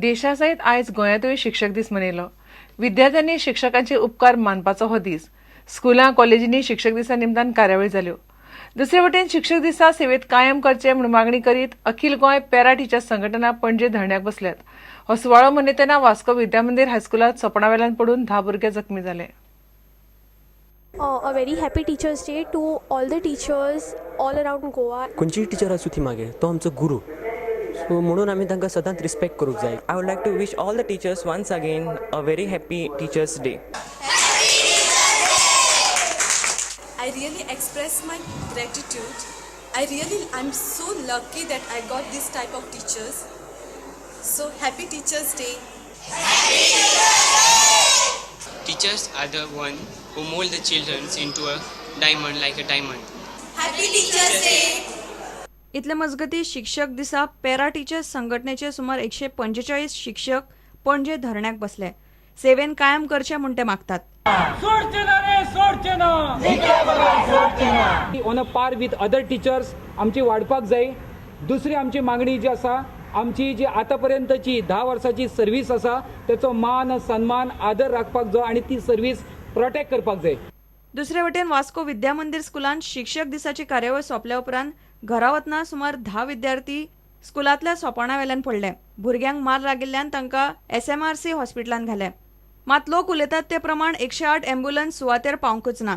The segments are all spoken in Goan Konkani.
देशा सयत आयज गोंयांतूय शिक्षक दीस मनयलो. विद्यार्थ्यांनी शिक्षकांचे उपकार मानपाचो हो दीस. स्कुलां कॉलेजींनी शिक्षक दिसा निमतान कार्यावळी जाल्यो. दुसरे वटेन शिक्षक दिसा सेवेत कायम करचे म्हूण मागणी करीत अखिल गोंय पॅरा टिचर्स संघटना पणजे धरण्याक बसल्यात. हो सुवाळो मनयतना वास्को विद्यामंदिर हायस्कुलांत सोपणा वेल्यान पडून 10 भुरगे जखमी जाले. A very happy Teachers' Day to all the teachers all around Goa. खंयचीय टिचर आसूं ती मागीर तो आमचो गुरू, सो म्हणून आमी तांकां सदांच रिस्पेक्ट करूंक जाय. I would like to wish all the teachers once again a very happy Teachers' Day. I really express my gratitude. I'm so lucky that I got this type of teachers. So happy Teachers' Day. Teachers are the one who mold the children into a diamond, like a diamond. Happy Teachers' Day. इतले मजगती शिक्षक दिसा पॅरा टिचर्स संघटनेचे सुमार 145 शिक्षक पणजे धरण्याक बसले. सेवेन कायम करचे म्हूण ते मागतात. सोडचे ना रे, सोडचे ना. On a par with other teachers आमची वाडपाक जाय. दुसरी आमची मागणी जी आसा, आमची जी आतापर्यंतची 10 वर्साची सर्वीस आसा तेचो मान सन्मान आदर राखपाक जाय आनी ती सर्वीस प्रोटेक्ट करपाक जाय. दुसरे वटेन वास्को विद्या मंदिर स्कुलान शिक्षक दिसाची कार्यावळ सोंपल्या उपरांत घरा वतना सुमार 10 विद्यार्थी स्कुलांतल्या सोपाणा वेल्यान पडले. भुरग्यांक मार लागिल्ल्यान तांकां एसएमआरसी हॉस्पिटलान घाले. मात लोक उलयतात ते प्रमाण 108 एम्ब्युलन्स सुवातेर पावंकूच ना.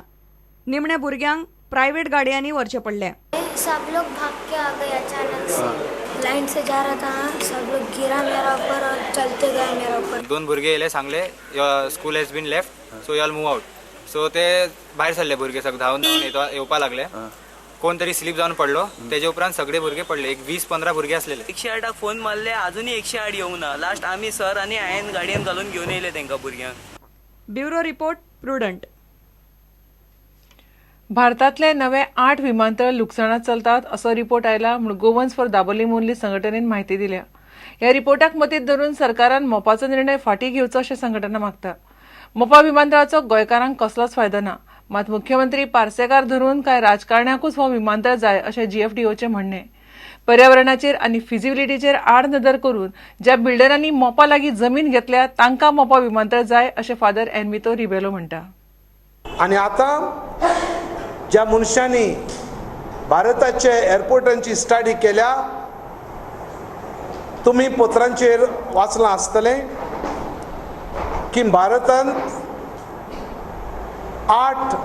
निमणे भुरग्यांक प्रायव्हेट गाडयांनी व्हरचे पडले. सब लोग भाग के आ गए अचानक से. लाइन से जा रहा था, सब लोग गिरा मेरा ऊपर और चलते गए मेरा ऊपर. दोन भुरगे येयले, सांगले, "School has been left, so you all move out." So ते भायर सरले. भुरगे सगळे धांवन धांवन येवपा लागले. कोण तरी स्लीप जावन पडलो. तेजे उपरांत सगळे भुरगे पडले. एक 20-15 भुरगे आसलेले. 108 फोन मारले, अजूनही 108 येवंक ना. लास्ट आमी सर आनी हांवें गाडयेन घालून घेवन येयले तांकां भुरग्यांक. Bureau report, prudent. भारतांतले नवे 8 विमानतळ लुकसाणात चलतात असो रिपोर्ट आयला म्हूण गोवन्स फॉर दाबोलीम ओनली संघटनेन म्हायती दिल्या. ह्या रिपोर्टाक मतींत धरून सरकारान मोपाचो निर्णय फाटीं घेवचो अशें संघटना मागता. मोपा विमानतळाचो गोंयकारांक कसलोच फायदो ना. मात मुख्यमंत्री पार्सेकार धरून कांय राजकारण्यांकूच हो विमानतळ जाय अशें जीएफडीओचें म्हणणें. पर्यावरणाचेर आनी फिजिबिलिटीचेर आड नदर करून ज्या बिल्डरांनी मोपा लागीं जमीन घेतल्या तांकां मोपा विमानतळ जाय अशें फादर एनमितो रिबेलो म्हणटा. आनी आतां ज्या मनशांनी भारताचे एअरपोर्टांची स्टडी केल्या, तुमी पत्रांचेर वाचलां आसतलें की भारतांत 8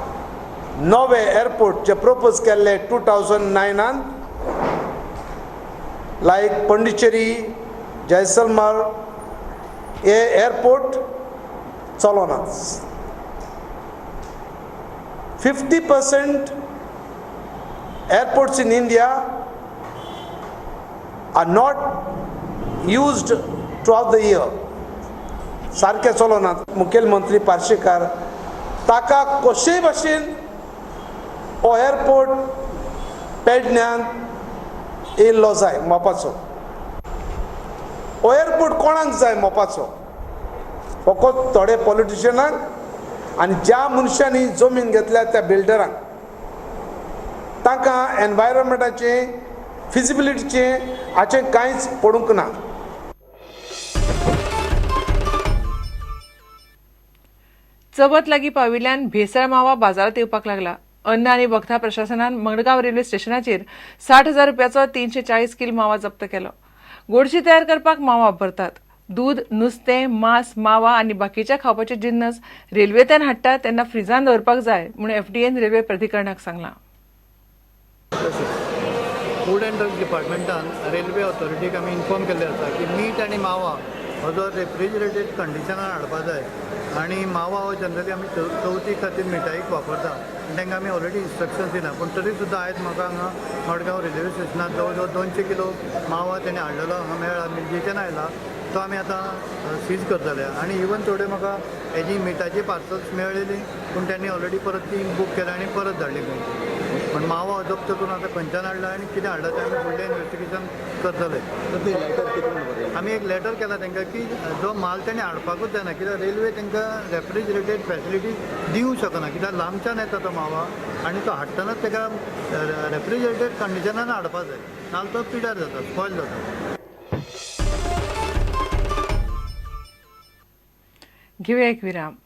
नवे एअरपोर्ट जे प्रपोज केल्ले 2009न, लायक पोंडिचेरी, जैसलमर, हे airport चलोनात. 50% airports in India are not used throughout the year. सारकें चलोनात. मुखेलमंत्री पार्सेकार ताका कशेय भाशेन हो एअरपोर्ट पेडण्यांत येयल्लो जाय मोपाचो. हो एअरपोर्ट कोणाक जाय मोपाचो? फकत थोडे पॉलिटिशियनांक आनी ज्या मनशांनी जमीन घेतल्या त्या बिल्डरांक. तांकां एनवायरमेंटाचें, फिजिबिलिटीचें हाचें कांयच पडूंक ना. चवथ लागीं पाविल्ल्यान भेसळ मावा बाजारात येवपाक लागला. अन्न आनी वखदां प्रशासनान मडगांव रेल्वे स्टेशनाचेर 60,000 रुपयाचो 340 किल मावा जप्त केलो. गोडशी तयार करपाक मावा वापरतात. दूद, नुस्तें, मांस, मावा आनी बाकीच्या खावपाचे जिन्नस रेल्वेंतल्यान हाडटात तेन्ना फ्रिजान दवरपाक जाय म्हूण एफडीएन रेल्वे प्राधिकरणाक सांगलां. फूड अँड ड्रग डिपार्टमेंटान रेल्वे ऑथॉरिटीक आमी इन्फॉर्म केल्लें आसा की मीठ आनी मावा हो जो रेफ्रिजरेटेड कंडिशनान हाडपा जाय आनी मावा हो जनरली आमी चवथी खातीर मिठाईक वापरता आनी तांकां आमी ऑलरेडी इन्स्ट्रक्शन्स दिला. पूण तरी सुद्दां आयज म्हाका हांगा मडगांव रेल्वे स्टेशनार जवळ जवळ 200 किलो मावा तेणी हाडलेलो हांगा मेळ्ळा. मिरजेच्यान आयला तो. आमी आतां सीज करतले आनी इवन थोडे म्हाका हेजी मिठाची पार्सल्स मेळ्ळेली, पूण त्यांनी ऑलरेडी परत ती बूक केल्या आनी परत धाडली खंय. पण मावा जप्त करून आतां खंयच्यान हाडला आनी कितें हाडला तें आमी फुडलें इन्वेस्टिगेशन करतले. आमी एक लेटर केला तांकां की जो माल तेणी हाडपाकूच जायना, कित्याक रेल्वे तांकां रेफ्रिजरेटेड फॅसिलिटी दिवंक शकना, कित्याक लांबच्यान येता तो मावा आनी तो हाडटनाच ताका रेफ्रिजरेटेड कंडिशनान हाडपा जाय, नाजाल्यार तो पिड्यार जाता, स्पॉयल जाता. घेवया एक विराम.